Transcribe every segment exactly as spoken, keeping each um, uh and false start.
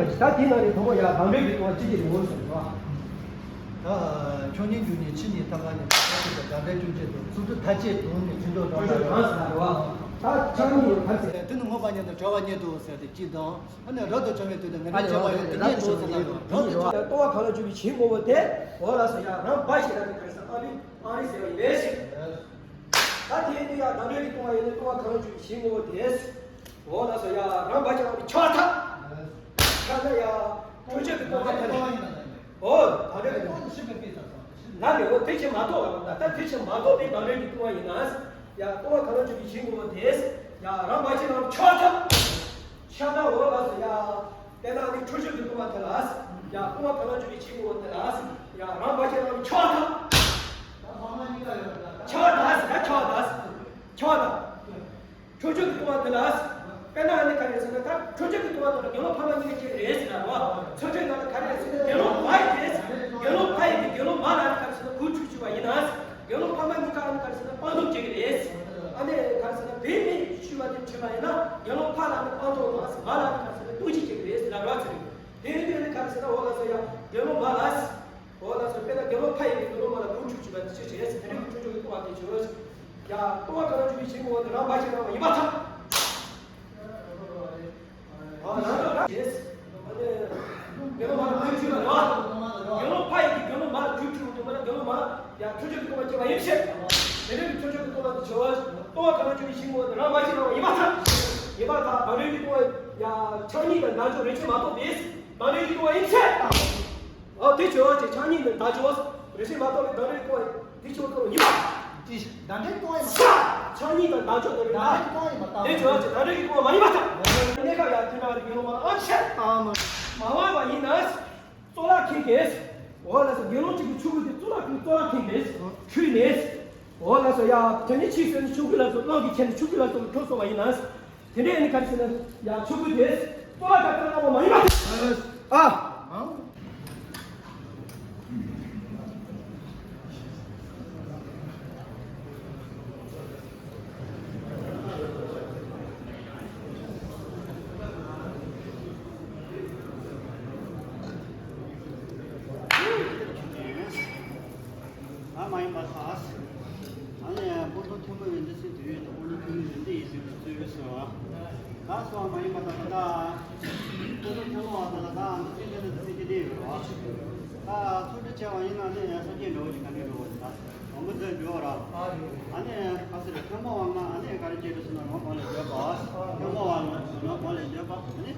ད་དེའི་ནང་ནས་དང་པོ་ཡ་གདམས་འདྲེན་གྱི་ལྟུང་བ་ཅི་ཞིག་རེད་འོ་ཟེར་བ། ད་ཆོས་ཉིད་འཇུག་ནས་ཕྱི་ཉིད་ཐ་མ་ནས་ཐ་ཚིག་དང་གདམས་འདྲེན་བཅོ་བརྒྱད་དང་ཚོགས་དྲུག་མཐའ་བཅད་དང་ནས་ཕྱི་འགྲོ་དང་ལ་རེད་བ། ཚོགས་དྲུག་གང་ཟེར་ན་རེད་བ། ད་ཆོས་ཉིད་ཐ་ཚིག་དེ་ནི་མངོན་པ་ཉིད་དུ་བྲལ་བ་ཉིད་དུ་ཟེར་ཏེ་གཅིག་དང་། ཨ་ནི་རབ་ཏུ་བྱུང་བའི་དུས་དང་ངེས་འབྱུང་སྐྱེ་བ་ཡོད་དེ་ཉིད་དུ་ཟེར་ན་རེད་བ། རབ་ཏུ་བྱུང་བའི་ལྟུང་བ་གང་ལ་འཇུག་པའི་ཞིང་ངོ་བོ་དེ། འོ་ལགས་སོ་ཡ། རང་འབའ་ཞིག་རང་གི་གང་ཟེར་ཨ་རི་ཨ་རི་ཟེར་བ་ཡིན་པས་ཤིང་། ད་དེའི་དུས་ཡང་གདམས་འདྲེན་གྱི་ལྟུང་བ་ཡིན་ན་ལྟུང་བ་གང་ལ་འཇུག་པའི་ཞིང་ངོ་བོ་དེ། འོ་ལགས་སོ་ཡ། རང་འབའ་ཞིག་རང་གི་ཆགས་ཐག་ཆགས་ན་ཡ། ཁྱོད་ཆོས་ཀྱི་ལྟུང་བ་ཐལ། འོ་གདམས་འདྲེན་གྱི་ལྟུང་བ་ཞིག་པའི་དཔེ་ལྟར་སོང་། ན་ནི་འོ་དེ་ཕྱིར་མ་གཏོགས་ལ་ད་དེ་ཕྱིར་མ་གཏོགས་པའི་གདམས་འདྲེན་གྱི་ལྟུང་བ་ཡིན་ན། ཡ་ལྟུང་བ་གང་ལ་འཇུག་པའི་ཞིང་ངོ་བོ་དེ། ཡ་རང་འབའ་ཞིག་རང་གི་ཆགས་ཐག་ཆགས་ན་འོ་ལགས་སོ་ཡ། དཔེར་ན་ནི་ཁྱོད་ཆོས་ཀྱི་ལྟུང་བ་དེ་ལ། ཡ་ལྟུང་བ་གང་ལ་འཇུག་པའི་ཞིང་ངོ་བོ་དེ་ལ། ཡ་རང་འབའ་ཞིག་རང་གི་ཆགས་ཐག་ཆགས་ཐག་ཟེར་ཆགས་ཐག་ཆགས་ཐག་ཁྱོད་ཆོས་ཀྱི་ལྟུང་བ་དེ་ལ། དཔེར་ན་ནི་ག་རེ་ཟེར་ན་ད་ཁྱོད་ཆོས་ཀྱི་ལྟུང་བ་དེ་ལ་དགེ་སློང་ཕ་མ་གཉིས་ཀ་ཅིག་རེད་ཟེར་ན་རོ། ཚོགས་ཆོས་ནང་ལ་ག་རེ་ཟེར་ན་དགེ་སློང་བ་ཡི་རེད། དགེ་སློང་ཕ་ཡི་གི་དགེ་སློང་མ་ལ་ནི་ག་རེ་ཟེར་ན་གུས་ཕྱུག་བྱས་པ་ཡིན་ན། དགེ་སློང་ཕ་མ་གཉིས་ཀ་ནི་ག་རེ་ཟེར་ན་སྤངས་རྟོགས་བྱེད་ཀྱི་རེད། ཨ་ནི་ག་རེ་ཟེར་ན་བུད་མེད་ཞུས་པ་དེ་བྱས་པ་ཡིན་ན་དགེ་སློང་ཕ་ལ་ནི་སྤངས་རྟོགས་དང་མ་ལ་ནི་ག་རེ་ཟེར་ན་ལྟུང་བྱེད་བྱེད་ཀྱི་རེད་ཟེར་ན་རོ་ཚེ་རིང་། དེ་ཡིན་དུས་ནི་ག་རེ་ཟེར་ན་འོ་ལགས་སོ་ཡ་དགེ་སློང་མ་ལ། འོ་ལགས་སོ་དཔེར་ན་དགེ་སློང་ཕ་ཡི་གི་དགེ་སློང་མ་ལ་གུས་ཕྱུག་བྱས་པ་དེ་ཆོས་ཅན། དེ་རིང་གི་ཁྱོད་ཆོས་ཀྱི་ལྟུང་བ་དེ་ཆོས་ཅན། ཡ་ལྟུང་བ་གང་ལ་འཇུག་པའི་ཞིང་ངོ་བོ་དེ་རང་འབའ་ཞིག་རང་ཡིན་པར་ཐལ། ཨ་རང་རང་རེད། དགེ་སློང་མ་ལ་གུས་ཕྱུག་ལ་རེད་བ། དགེ་སློང་ཕ་ཡི་གི་དགེ་སློང་མ་ལ་གུས་ཕྱུག་འདུག་མ་ན་དགེ་སློང་མ་ལ་ཡ་ཁྱོད་ཆོས་ཀྱི་ལྟུང་བ་སྐྱེ་བ་ཡིན་ཕྱིར། དེ་རིང་གི་ཁྱོད་ཆོས་ཀྱི་ལྟུང་བ་དེ་ཆོས་ཅན། ལྟུང་བ་གང་ལ་འཇུག་པའི་ཞིང་ངོ་བོ་དེ་རང་འབའ་ཞིག་རང་ཡིན་པར་ཐལ། ཡིན་པར་ཐལ། གདམས་འདྲེན་གྱི་ལྟུང་བ་ཡ་ཆགས་སྙིང་དང་བདག་འཇོག་རེ་ཆེ་མ་གཏོགས་པས། གདམས་འདྲེན་གྱི་ལྟུང་བ་ཡིན་ཕྱིར། ཨོ་དེ་ཆོས་ཅན། ཆགས་སྙིང་དང་བདག་འཇོག་རེ་ཆེ་མ་གཏོགས་པའི་གདམས་འདྲེན་གྱི་ལྟུང་བ་དེ་ཆོས་ཀྱི་ལྟུང་བ་ཡིན་པ། ཅི་ཞིག་གདམས་འདྲེན་གྱི་ལྟུང་བ་ཡིན་པ། ཆགས་སྙིང་དང་བདག་འཇོག་དང་རེད་ན། གདམས་འདྲེན་གྱི་ལྟུང་བ་ཡིན་པ་ལྟ། དེ་ཆོས་ཅན། གདམས་འདྲེན་གྱི་ལྟུང་བ་མ་ཡིན་པ་ལྟ། གནས་སྐབས་ཡང་དེ་འདྲ་བ་རེ་ཡོང་བ་ཨ་ཕྱིར། མ་འོངས་པ་ཡིན་ན། གཙུག་ལག་ཁང་གིས། འོ་ལགས་སོ་དགེ་སློང་གཅིག་གི་ཆོ་ག་དེ་གཙུག་ལག་ཁང་གཙུག་ལག་ཁང་ནས་ཁུར་ནས། འོ་ལགས་སོ་ཡ་དེ་ནས་ཕྱིས་སུ་ནི་ཆོ་ག་ལ་སོགས་གླང་གིས་ཁྱེར་ནས་ཆོ་ག་ལ་སོགས་ལ་འགྲོ་སོང་བ་ཡིན་ན། དེ་འདྲའི་ནི་ག་རེ་ཟེར་ན་ཡ་ཆོ་ག་དེ་གཙུག་ལག་ཁང་གཙུག་ལག་ཁང་མ་ཡིན་པ། ཨ། ང་མ་ཡིན་པ་ལྟ། ཨ་ནི་སྤངས་རྟོགས་ཐོན་པ་ཡོན་ཏན་ཚེ་དུས་ཡོད་དང་སྤངས་རྟོགས་ཐོན་པའི་ཡོན་ཏན་ཡིན་ཟེར་བའི་ཚུལ་ཡོད་ཟེར་བ། ད་སོགས་མ་ཡིན་པ་ལྟ་ད། སྤངས་རྟོགས་ཐོན་པ་བ་ད་ལ་ད་ཚེ་དུས་ཡོད་དང་ཚེ་སྐྱེ་དེ་ཡོད་རེད་བ། ད་ཚོགས་སྒྲིག་བྱས་པ་ཡིན་ན་ནི་སངས་རྒྱས་འགྲོ་བ་ཞིག་ག་འདྲས་འགྲོ་བ་ཡིན་ད། དང་པོ་འཛིན་འགྲོ་བ་ར། ཨ་ནི་ཁ་སེར་ཐོན་པ་བ་ང་ཨ་ནི་ག་རེ་བྱེད་དུ་སོང་ན་རང་གང་ལས་འདོད་པ། ཐོན་པ་བ་ང་རང་གང་ལས་འདོད་པ་ཨ་ནི།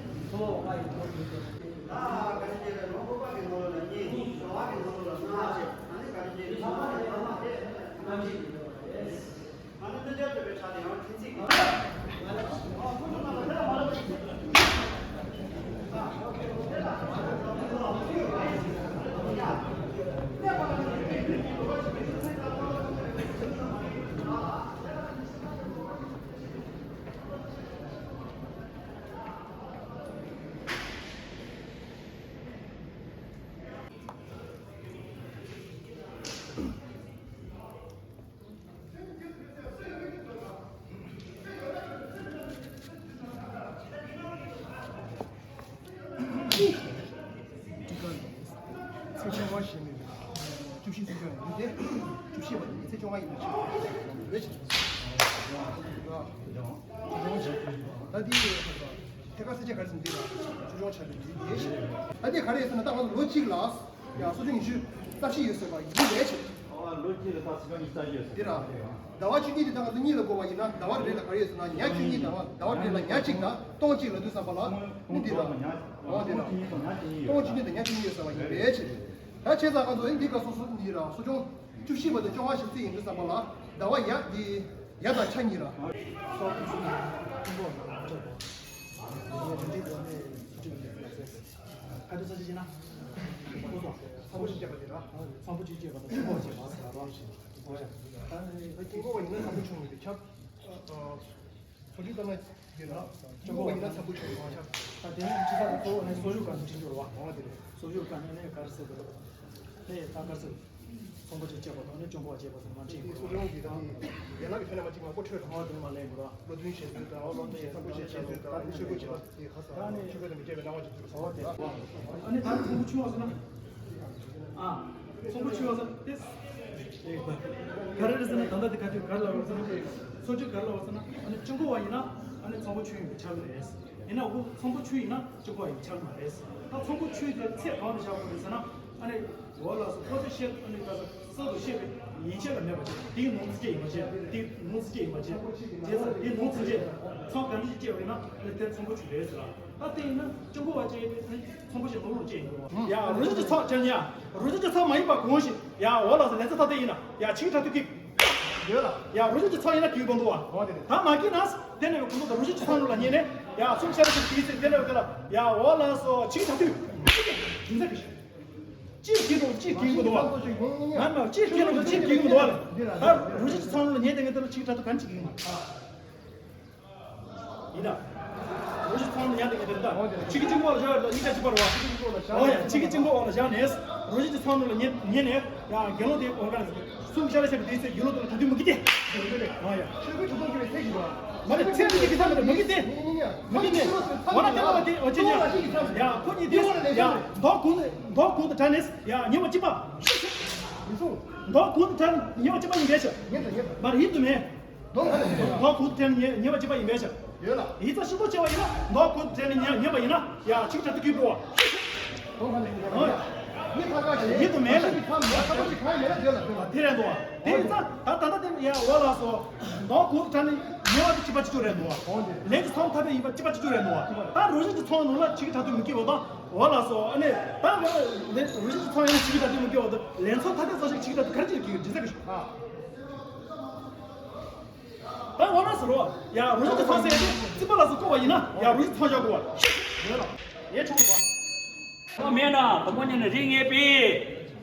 ཚེ་ཆུང་བ་ཞེས་མི་རུང་། བཅུ་བཞི་ཚེ་ཆུང་བ་ཡིན་ཏེ། བཅུ་བཞི་པ་ནི་ཚེ་ཆུང་བ་ཡིན་པའི་ཕྱིར། ད་འདི་ཐད་ཀར་གསལ་བྱེད་ག་རེ་ཟེར་འདི་ལ་ཆུང་ཆུང་ཆགས་པའི་རྒྱུ་དེའི་ཕྱིར། ད་འདི་ག་རེ་ཟེར་ན་ད་ང་ཚོ་ལོ་གཅིག་ལ་ཡང་སོ་བཅུ་ཉི་ཤུ་རྩ་བཞི་ཡོད་ཟེར་བ་ཡིན་པའི་ཕྱིར། ཨ་ལོ་གཅིག་ལ་ད་སོ་བཅུ་ཉི་ཤུ་རྩ་བཞི་ཡོད་ཟེར། འདི་ར། ཟླ་བ་བཅུ་གཉིས་དེ་ད་ང་ཚོ་གཉིས་ལ་བགོས་པ་ཡིན་ན་ཟླ་བ་རེ་རེ་ལ་ག་རེ་ཡོད་ཟེར་ན་ཉ་བཅུ་གཉིས་དང་ཟླ་བ་རེ་རེ་ལ་ཉ་གཅིག་དང་སྟོང་གཅིག་ལ་དུས་བསམ་པ་ལ་ནི་འདི་ར། འོ་འདི་ར། སྟོང་བཅུ་གཉིས་དང་ཉ་བཅུ་གཉིས་ཡོད་ཟེར་བ་ཡིན་པའི་ཕྱིར། ད་བྱས་ཙང་ང་ཚོ་ཨེ་འདི་ག་སོ་སོ་འདི་ར་སོ་ཅུང་བཅུ་བཞི་བ་དང་བཅོ་ལྔ་ཞིག་རྩིས་ཡིན་དུས་བསམ་པ་ལ་ཟླ་བ་ཡ་འདི་ཡ་དང་ཆ་གཉིས་ར། ཁ་དུས་ས་ཆ་ཅི་ན། ཁོ་ཚོ་ཚ་པོ་ཞིག་བྱས་པ་དེ་ར། ཚ་པོ་ཅིག་བྱས་པ་དང་ཆུ་བོ་བྱས་པ་ཟེར་བ་ར། ད་ནི་ད་ཀིང་ཀོ་བ་ཡིན་ན་ཚ་པོ་ཆུང་བའི་ཁྱབ། སོ་བཅུ་ཙམ་ན་དེ་ར། ཀིང་ཀོ་བ་ཡིན་ན་ཚ་པོ་ཆུང་བའི་ཁྱབ། ད་དེ་ནི་སྤྱི་ཚོགས་གཙོ་བོ་ནི་སོ་བཅུ་ག་ནས་འབྲི་འགྱུར་བ། འོ་དེ་རེད། སོ་བཅུ་ག་ནས་ནི་གར་སེ་དེ་རེད། ཧེ་ད་གར་སེ། ཚོང་པ་ཅིག་བྱེད་པ་དང་ནི་སྐྱོང་པ་བྱེད་པ་ཚོ་མ་འཁྲིད་དགོས། སོ་སོའི་གི་ད་ནི་ཡན་ལག་གི་ཐོན་ལས་མ་གཅིག་མ་གོ་འཕྲོད་དང་། ཨོ་དེ་མ་ལེན་དགོས། བློ་མཐུན་བྱེད་ཚུལ་དང་། བློ་མཐུན་བྱེད་ཚུལ་དང་། ཆོས་གོས་བྱེད་པ་དང་། ཆོས་གོས་བྱེད་པ་དང་། ཆོས་གོས་དང་མི་འཕྲད་པའི་སྣང་བ་ཅིག་འདུག་ཟེར། ཨོ་དེ་ཨ་ནི་ད་ཚོང་པ་ཆུང་བ་ཟེར་ན། ཨ། ཚོང་པ་ཆུང་བ་ཟེར་ཏེ། ག་རེ་རེད་ཟེར་ན། ད་ལྟ་དེ་ག་དུས་ག་རེ་ལབ་པ་ཟེར་ན། སོ་ཅིག་ག་རེ་ལབ་པ་ཟེར་ན། ཨ་ནི་སྐྱོང་པ་བ་ཡིན་ན་ཨ་ནི་ཚོང་པ་ཆུང་ཡིན་པའི་ཆ་ལ་རེད། ཡིན་ན་འོ་ཚོང་པ་ཆུང་ཡིན་ན་སྐྱོང་པ་ཡིན་པའི་ཆ་ལ་མ་རེད། ད་ཚོང་པ་ཆུང་དེ་ཚད་གང་ལ་བཞག་དགོས་རེད་ཟེར་ན། ཨ་ནི། འོ་ལགས་སོ། ཁོ་ཚོས་བཤད། ཨ་ནི་ད་ལྟ་གསར་དུ་བཤད་པའི་ཡན་ཆད་ལ་མེད་པ་བྱས། དེའི་ནོར་འཛིན་ཅན་ཡིན་པ་བྱས། དེའི་ནོར་འཛིན་ཅན་ཡིན་པ་བྱས། བྱས་ཙང་དེའི་ནོར་འཛིན་ཅན་ཚོང་ག་འདྲ་ཞིག་སྐྱེས་པ་ཡིན་ན། ཨ་ནི་དེ་ཚོང་པ་ཆུང་རེད་ཟེར་ལ། ད་དེ་ཡིན་ན་སྐྱོང་པ་བ་བྱས་ཏེ་ཚོང་པ་ཞིག་ནོར་ལུག་ཅན་ཡིན་པ། ཡ་རུ་ཅན་གྱི་ཚོགས་ཅན། ཡ་རུ་ཅན་གྱི་ཚོགས་མ་ཡིན་པ་གོང་ཞིག་ཡ་འོ་ལགས་སོ། ལན་ཚ་ད་དེ་ཡིན་ན་ཡ་ཆིག་ཁྲ་ཐུག་གི་ཡོད་ལ། ཡ་རུ་ཅན་གྱི་ཚོགས་ཡིན་ན་གི་བང་འདུག་བ། འོ་དེ་རེད། ད་མ་གི་ན་དེ་ནས་གོང་དུ་རུ་ཅན་གྱི་ཚོགས་ནང་ལ་ཉན་ནས་ཡ་སུམ་ཤ་ར་ཞིག་དེའི་ཚེ་དེ་ནས་གི་ལ་ཡ་འོ་ལགས་སོ། ཆིག་ཁྲ་ཐུག་གི་ཚ་གི་གཅིག་གིས་དང་གཅིག་གིས་གོ་འདུག་བ། ང་ང་གཅིག་གིས་དང་གཅིག་གིས་གོ་འདུག་བ། ད་རུ་ཞིག་ཚང་ལ་ཉན་དེ་ངས་དེ་ལ་ཆིག་ཁྲ་ཐུག་གང་གཅིག་ཡིན་མ། ཡིན་ན། རུ་ཞིག་ཚང་ལ་ཉན་དེ་ངས་དེ་ལ་ད་གཅིག་གིས་གཅིག་མོ་ལ་བཞག་ཡོད་ད། གཉིས་ཀ་གཅིག་པ་རེད་བ། ཨོ་ཡ། གཅིག་གིས་གཅིག་མོ་འོག་ལ་བཞག་ནས་རུ་ཞིག་ཚང་ལ་ཉན་ཉན་ནས་ཡང་དགེ་སློང་དེ་འོང་ག་ནས། སུམ་ཤ་ར་ཤ་བའི་དེའི་ཚེ་ཡུལ་ལོ་དང་གྲ་དུས་མུ་གེ་སྟེ། ཨོ་ཡ། ཆོས་གོས་གྲུབ་ཐོབ་ཀྱི་བའི་ཚད་ཀྱི་བ། མ་རེད། ཚད་ཀྱི་གི་ཚད་མ་རེད། མུ་གེ་སྟེ། མུ་གེ་སྟེ། འོ་ན་དེ་ལ་བ་དེ་འོ་ཅི་ཉ། ཡ་ཁོ་གཉིས་དེ་ཡ་མདོག་གུང་མདོག་གུང་དུ་དྲ་ནས་ཡ་ཉི་མ་གཅིག་པ། མདོག་གུང་དུ་དྲ་ནས་ཉི་མ་གཅིག་པ་ཡིན་པས་ཤ། མ་རེད། ཡིན་དུ་མེད། མདོག་གུང་དུ་དྲ་ནས་ཉི་མ་གཅིག་པ་ཡིན་པས་ཤ། ཡིན་ཙང་ཤིན་ཏུ་ཆེ་བ་ཡིན་ན་མདོག་གུང་དུ་དྲ་ནས་ཉི་མ་ཡིན་ན་ཡ་ཆིག་ཁྲ་ཐུག་གི་འགྲོ་བ། ཡིན་དུ་མེད་ལ། དེ་རེད་འདུག་བ། དེ་ཡིན་ཙང་ད་ད་ལྟ་དེ་ཡ་འོ་ལགས་སོ། མདོག་གུང་དུ་དྲ་ནས་ཉེ་བ་དེ་གཅིག་པ་གཅིག་གྱུར་རེད་འདུག་བ། ལན་གྱི་ཚོང་ཐ་དད་ཡིན་པ་གཅིག་པ་གཅིག་གྱུར་རེད་འདུག་བ། ད་རུ་ཞིག་གི་ཚོང་ནང་ལ་ཆིག་ཁྲ་ཐུག་མི་སྐྱེ་བ་དང་འོ་ལགས་སོ། ཨ་ནི་ད་ལན་རུ་ཞིག་གི་ཚོང་ཡང་ཆིག་ཁྲ་ཐུག་མི་སྐྱེ་བ་དང་ལན་ཚོང་ཐ་དད་ཚོ་ཞིག་ཆིག་ཁྲ་ཐུག་ག་རེ་གཅིག་གི་འདྲི་ས་གི་ཞུ། ད་འོ་ན་ཟེར་རོ། ཡ་རུ་ཞིག་གི་ཚོང་ཟེར་ཡ་དེ་རྩིས་པ་ལ་སོགས་བཀོད་པ་ཡིན་ན་ཡ་རུ་ཞིག་ཚོང་བཞག་དགོས་བ། ཡོད་ལ། ཡེ་ཆོག་གི་བ། ཁོ་མེད་ན་དང་པོ་ཉིད་ནས་རིགས་ངེས་པས།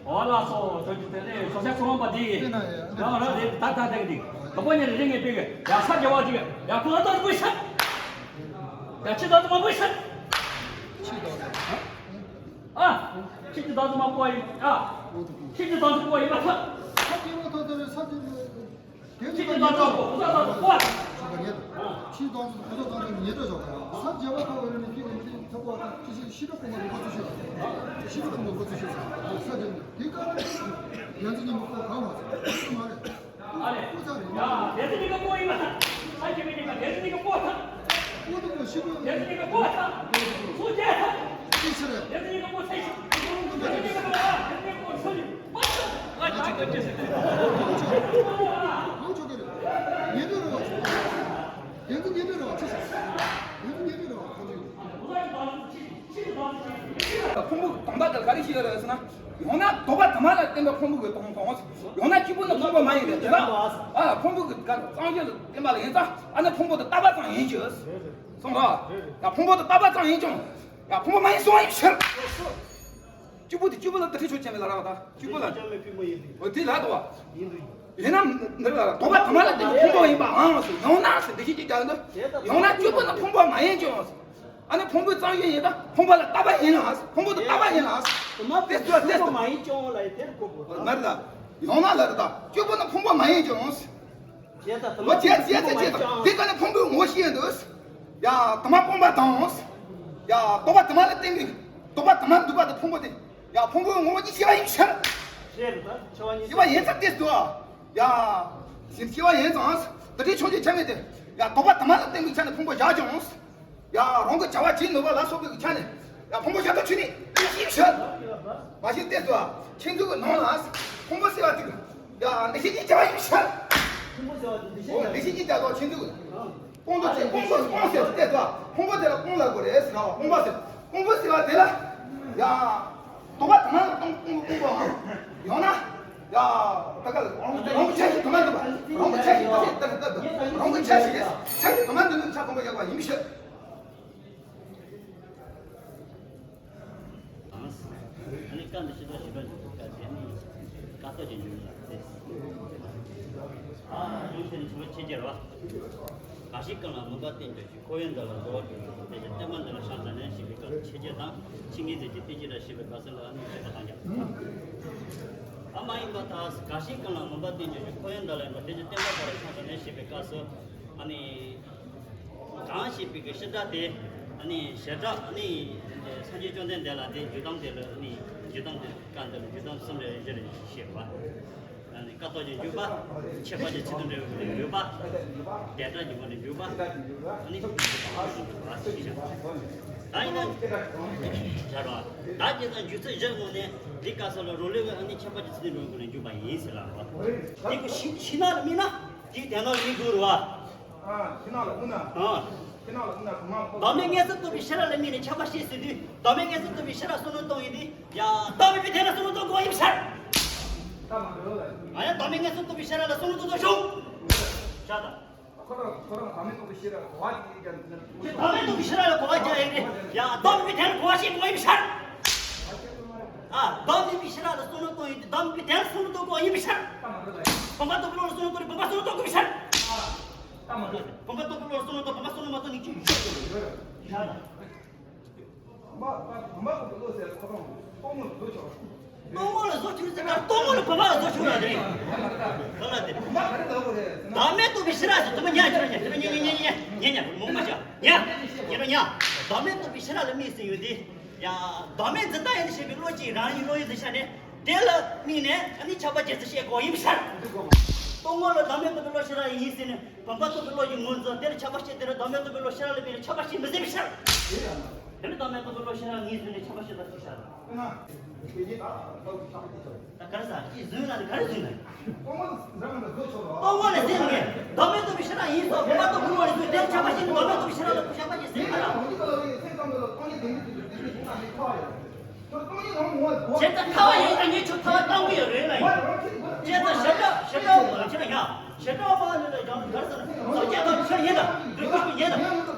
འོ་ལགས་སོ། ཁྱོད་ཀྱི་དེ་ནས་སོ་སོའི་ཚོང་པ་འདི་རང་རང་རེད། ད་ད་དེ་གི་འདི་དང་པོ་ཉིད་ནས་རིགས་ངེས་པས་གི་ཡ་ས་རྒྱ་བ་ཅིག་ཡ་ཁོ་ལ་ད་དགོས་ཤ། ཡ་ཁྱི་ད་དུ་མ་དགོས་ཤ། ཨ། ཁྱི་ཁྱི་ད་དུ་མ་པོ་ཡིན་ཨ། ཁྱི་ཁྱི་ད་དུ་པོ་ཡིན་པ་ཐ། ས་རྒྱ་བ་ཐ་ད་རེད། ས་རྒྱ་བ། དེ་ཚོ་ཁྱི་ཁྱི་ད་དུ་མ་པོ་ད་ད་དུ་པོ། ཁྱི་དང་ཁོ་ཚོ་དང་ཉེ་དུ་འཇོག་པ་ཡང་ས་རྒྱ་བ་ཁ་བ་རེ་ནས་ཁྱི་གི་མི་ཐོག་པ་དང་ཁྱི་ཤི་ཤི་རོ་ཀོ་མ་རུ་ཁོ་ཚོ་ཤི་ཤི་རོ་ཀོ་མ་རུ་ཁོ་ཚོ་ཤི་ས་རྒྱ་བ་དེ་ཀ་རེ་ཡང་ཚི་ཉི་མ་ཁོ་གང་མ་ཚོ་མ་རེད། ཨ་ལེ། ཀུ་ཚ་རེ་ཡ་དེ་ཚི་ཉི་མ་ཀོ་ཡིན་པ་ས་ཁྱི་མི་ཉི་མ་དེ་ཚི་ཉི་མ་ཀོ་ཐ། ཀུ་ཏུ་ཀོ་ཤི་ཀོ་དེ་ཚི་ཉི་མ་ཀོ་ཐ། སུ་རྒྱ་ཐ། ཤི་ཤི་རེད། དེ་ཚི་ཉི་མ་ཀོ་ཚེ་ཤི། དེ་ཚི་ཉི་མ་ཀོ་ཨ་དེ་ཚི་ཉི་མ་ཀོ་ཚོ་ཉི་མ། ཨ་ཅག་ཅེས་ཟེར་ཏེ། ཁོང་ཆོག་གི་རེད། ཉེ་དུ་རེད་བ། དེ་ཚོ་ཉེ་དུ་རེད་བ། ཅི་ཟེར། དེ་ཚོ་ཉེ་དུ་རེད་བ། ཁོང་ཚོ་ཡོད། ཕུང་པོ་གི་དོན་དག་དེ་ག་རེ་ཞིག་ཡོད་རེད་ཟེར་ན། ཡང་ན་ལྡོག་པ་དུ་མ་ལ་བརྟེན་པའི་ཕུང་པོ་གི་དོན་དང་། ཡང་ན་སྐྱེས་བུ་ནི་ཕུང་པོ་མ་ཡིན་པའི་དེ་ལ། ཨ་ཕུང་པོ་གི་ག་རེ་གཙང་ཆུ་ལ་བརྟེན་པ་ལ་ཡིན་ཙང་ཨ་ནི་ཕུང་པོ་དེ་རྟག་པ་ཙམ་ཡིན་གྱི། སོང་ཙང་ཡང་ཕུང་པོ་དེ་རྟག་པ་ཙམ་ཡིན་ཀྱང་ཡང་ཕུང་པོ་མ་ཡིན་གསུངས་པ་ཡིན་ཕྱིར། སྐྱེས་བུ་དེ་སྐྱེས་བུ་ལ་དེ་ཁྲིད་ཆོག་ཅན་མེད་ལ་རག་ད་སྐྱེས་བུ་ལ། འོ་དེ་ལ་དོ་བ། ཡིན་ན་འདི་ལ་ལྡོག་པ་དུ་མ་ལ་བརྟེན་པའི་ཕུང་པོ་ཡིན་པའང་ཡང་ན་ཟེར་འདི་ཞིག་ཅིག་ཀྱང་འདི། ཡང་ན་སྐྱེས་བུ་ནི་ཕུང་པོ་མ་ཡིན་ཀྱང་། ཨ་ནི་ཕུང་པོའི་གཙང་ཆུ་ཡིན་ད་ཕུང་པོ་ལ་རྟག་པ་ཡིན་ལ། ཕུང་པོ་དེ་རྟག་པ་ཡིན་ལ། དེ་ལྟར་དེ་ལྟར། མ་རེད་ད། ཡང་ན་ལ་རེད་ད་སྐྱེས་བུ་ནི་ཕུང་པོ་མ་ཡིན་ཀྱང་། བྱས་ཙང་དུ་མ། བྱས་བྱས་ཙང་བྱས་ཙང་དེ་ཀ་ནས་ཕུང་པོའི་ངོ་བོ་ཤེས་ཡོང་དུས། ཡ་དུ་མ་སྤངས་པ་དང་། ཡ་ལྡོག་པ་དུ་མ་ལ་བརྟེན་པའི་ལྡོག་པ་དུ་མ་འདུས་པ་དང་ཕུང་པོ་དེ། ཡ་ཕུང་པོའི་ངོ་བོ་ཉིད་ཤེས་པ་ཡིན་ཕྱིར། ཤེས་རེད་ད་ཤེས་པ་ཡིན། ཤེས་པ་ཡིན་ཙང་དེ་སུ། ཡ། ཤེས་པ་ཡིན་ཙང་། དེ་འདྲའི་ཕྱོགས་ཀྱི་ཆ་མེད་དེ། ཡ་ལྡོག་པ་དུ་མ་ལ་བརྟེན་པའི་ཆ་ནས་ཕུང་པོ་བཞག་ཀྱང་། ཡ་རང་གི་བྱ་བ་བྱེད་ནུས་པ་ལ་སོགས་པའི་ཆ་ནས་ཡ་ཕུང་པོ་བཞག་ཐབས་བྱུང་ནས་འདི་ཤེས་ཕྱིར། མ་གཞི་དེ་ཚོ་ཁྱེད་ཚོ་གི་ནང་ལ་ཕུང་པོ་ཟེར་བ་དེ་གི་ཡ་འདི་ཤེས་ཀྱི་བྱ་བ་ཡིན་ཕྱིར། འོ་འདི་ཤེས་ཀྱི་བྱ་བ་ཁྱེད་ཚོ་གི་སྤོང་དུ་བྱེད། སྤོང་དུ་སྤོང་ཟེར་དེ་ཚོ་ཕུང་པོ་དེ་ལ་སྤོང་ལ་དགོས་རེད་ཟེར་བ། སྤོང་པ་ཟེར་སྤོང་པོ་ཟེར་བ་དེ་ལ་ཡ་ལྡོག་པ་དུ་མ་ལ་སྤོང་སྤོང་སྤོང་པའམ་ཡང་ན་ཡ་ད་ག་ལ་རང་གི་ཆ་ཤས་དུ་མ་འདུས་པ། རང་གི་ཆ་ཤས་ད་ལྟ་ལྟ་རང་གི་ཆ་ཤས་ཆ་ཤས་དུ་མ་འདུས་ནས་ཆ་ཚང་པ་ཡག་པ་ཡིན་ཕྱིར། ཨ་ནི་བཀའ་འདི་ཤེས་པ་ཞིག་པ་འཇུག་པའི་སྐབས་དེ་ནི་བཀའ་ལྟ་ཅན་འཇུག་ལ་ཟེར། ཨ་ཡོང་ཚེ་ནི་ཆོས་ཆེ་རྒྱལ་བ། འགའ་ཞིག་གང་ལ་མུན་པ་བསྟན་གྱུར་ཅིག་ཁོ་བོས་འདི་ལ་འགྲོ་བ་གྱུར་ཅིག་དེ་བཞིན་བསྟན་པ་འདི་ལ་ཤ་ཟ་ནས་ཞེས་པའི་སྐབས་ཆེ་རྒྱལ་དང་ཆིང་ངེ་ཟེར་གྱི་བསྟན་བཅོས་ལ་ཞེས་པའི་བཀའ་སྲོལ་ལ་ཨ་ནི་ཆེ་རྒྱལ་དང་རྒྱ། ད་མ་ཡིན་པ་དག་འགའ་ཞིག་གང་ལ་མུན་པ་བསྟན་ཅིང་འཇུག་ཁོ་ཡང་འདི་ལ་ཡིན་པ་དེ་ཅི་བསྟན་པ་པ་ལ་ཤང་དང་ནས་ཞེས་པའི་སྐབས་སུ། ཨ་ནི། གང་ཞེས་པའི་གི་བཤད་སྒྲ་དེ། ཨ་ནི་བྱེ་བྲག་ཨ་ནི། སངས་རྒྱས་བཅོམ་ལྡན་འདས་ལ་དེ་འཇུག་དམ་དེ་ལ་ཨ་ནི། འཇུག་དམ་དེ་སྐབས་འདི་ལ་འཇུག་དམ་གསུམ་རེ་བཞི་རེ་བཤད་པ། ཨ་ནི་ཀ་ཏོ་ཅན་འཇུག་པ། ཁྱད་པར་གྱི་ཚིག་དོན་འབྲེལ་བའི་སྒོ་ནས་འཇུག་པ། དེ་སྒྲ་གྱི་སྒོ་ནས་འཇུག་པ། ཨ་ནི་འཇུག་པ་ཞེས་བྱ། ད་ཡིན་ན། བྱ་རོགས། ད་ཅི་ལྟར་འཇུག་ཚུལ་བཞིར་བསྔོས་ནས་འདི་སྐབས་སུ་ལ་རོ་ལེ་བའི་ཨ་ནི་ཁྱད་པར་གྱི་ཚིག་དོན་འབྲེལ་བའི་སྒོ་ནས་འཇུག་པ་ཡིན་ཟེར་ལ་རོ། འདི་ཀོ་ཤི་ཤི་ན་ལ་མིན་ན། འདི་དེ་ན་ལ་མིན་དགོས་རོ། ཨ། ཤི་ན་ལ་མིན་ན། ཨ། ཤི་ན་ལ་མིན་ན་གང་མ་ཁོ། བདག་མེད་མངོན་སུམ་རྟོགས་པའི་ཤེས་རབ་ལ་དམིགས་ནས་ཁྱབ་པ་ཤེས་ཟེར་དུས་བདག་མེད་མངོན་སུམ་རྟོགས་པའི་ཤེས་རབ་བསམ་བློ་གཏོང་ཡིན་ཏེ། ཡ། བདག་མེད་པའི་དོན་ལ་བསམ་བློ་གཏོང་དགོས་ཡིན་ཕྱིར། ད་མ་འགྲོ་ལ། ང་ཡང་བདག་མེད་མངོན་སུམ་རྟོགས་པའི་ཤེས་རབ་ལ་བསམ་བློ་གཏོང་དགོས་ཤོག་བྱ་དང་། ཁོ་རང་ཁོ་རང་བདག་མེད་རྟོགས་པའི་ཤེས་རབ་ལ་གོ་བ་ཅིག་ཡིན་ཀྱང་། ཁྱེད་བདག་མེད་རྟོགས་པའི་ཤེས་རབ་ལ་གོ་བ་ཅིག་ཡིན་ཏེ། ཡ། བདག་མེད་པའི་དོན་ལ་གོ་བ་ཤེས་དགོས་ཡིན་ཕྱིར། ཨ། བདག་མེད་པའི་ཤེས་རབ་ལ་བསམ་བློ་གཏོང་ཡིན་ཏེ་བདག་མེད་པའི་དོན་ལ་བསམ་བློ་གཏོང་དགོས་ཡིན་ཕྱིར། བུམ་པ་རྟོགས་པའི་བློ་ལ་བསམ་བློ་གཏོང་ནས་བུམ་པ་བསམ་བློ་གཏོང་དགོས་ཕྱིར། བུམ་པ་རྟོགས་པའི་བློ་ལ་བསམ་བློ་གཏོང་བུམ་པ་བསམ་བློ་མ་གཏོང་ནས་ཅི་ཡོད་ཀྱང་ཡོད་རེད། མ། མ། མ་གོ་བློ་ཟེར་ཁོ་རང་རྟོག་ངོ་ལ་བཟོ་ཆོག་རྟོག་ངོ་ལ་བཟོ་ཆོག་ཟེར་ན་རྟོག་ངོ་ལ་བུམ་པ་ལ་བཟོ་ཆོག་ལ་རེད། ག་ལ་དེ། མ་ག་རེ་ལབ་དགོས་རེད་ཟེར་ན། བདག་མེད་རྟོགས་པའི་ཤེས་རབ་ཟེར་དུ་མ་ཉན་ཆོག་ཉན་ཉན་ཉན་ཉན་ཉན་ཉན་ཉན་མོ་མ་ཆོག་ཉན་ཉན་རོ་ཉན། བདག་མེད་རྟོགས་པའི་ཤེས་རབ་ལ་དམིགས་ཟེར་ཡོད་དེ། ཡ། བདག་མེད་འཛིན་སྟངས་ཡིན་ཞེས་པའི་བློ་གཅིག་རང་ཉིད་བློ་ཡིན་ཟེར་ཆ་ནས། དེ་ལ་དམིགས་ནས་ཨ་ནི་ཁྱབ་པ་སྐྱེ་ཚུལ་བཤད་དགོས་ཡིན་ཕྱིར། རྟོག་ངོ་ལ་བདག་མེད་རྟོགས་པའི་བློ་ཤེས་རབ་ཡིན་ཟེར་ནས་བུམ་པ་རྟོགས་པའི་བློ་ཡི་ངོས་འཛིན་དེ་ལ་ཁྱབ་པ་སྐྱེ་དེ་ལ་བདག་མེད་རྟོགས་པའི་བློ་ཤེས་རབ་ལ་དམིགས་ནས་ཁྱབ་པ་སྐྱེ་མི་ཟེར་བའི་ཕྱིར། དེ་ལ་བདག་མེད་རྟོགས་པའི་བློ་ཤེས་རབ་ཡིན་ཟེར་ནས་ཁྱབ་པ་སྐྱེ་ད་ཚུལ་ཤར། ད་ག་རེ་ཟ་ཅི་བཟུང་ན་ནི་ག་རེ་བཟུང་ན། རྟོག་ངོ་ལ་ཟེར་ནས་བདག་མེད་རྟོགས་པའི་ཤེས་རབ་ཡིན་སོགས་བུམ་པ་རྟོགས་པའི་བློ་ཡིན་ཟེར་དེ་ལ་ཁྱབ་པ་སྐྱེ་ནས་བདག་མེད་རྟོགས་པའི་ཤེས་རབ་ལ་ཁྱབ་པ་སྐྱེ་ཟེར་བ་ལ། བྱས་ཙང་ཐལ་བ་ཡིན་ན་ངས་ཁྱོད་ཐལ་བ་གཏོང་གི་ཡོད་རེད་ལ་ཡིན། བྱས་ཙང་ཞེ་དྲག་ཞེ་དྲག་མ་ཁྱེད་ཡང་ཞེ་དྲག་མ་ནི་ལ་ཡང་གར་ཟེར་ན་ཟག་བཅས་དང་ཆ་ཉན་དང་འདོད་ཁུ་ཤུ་ཉན་དང་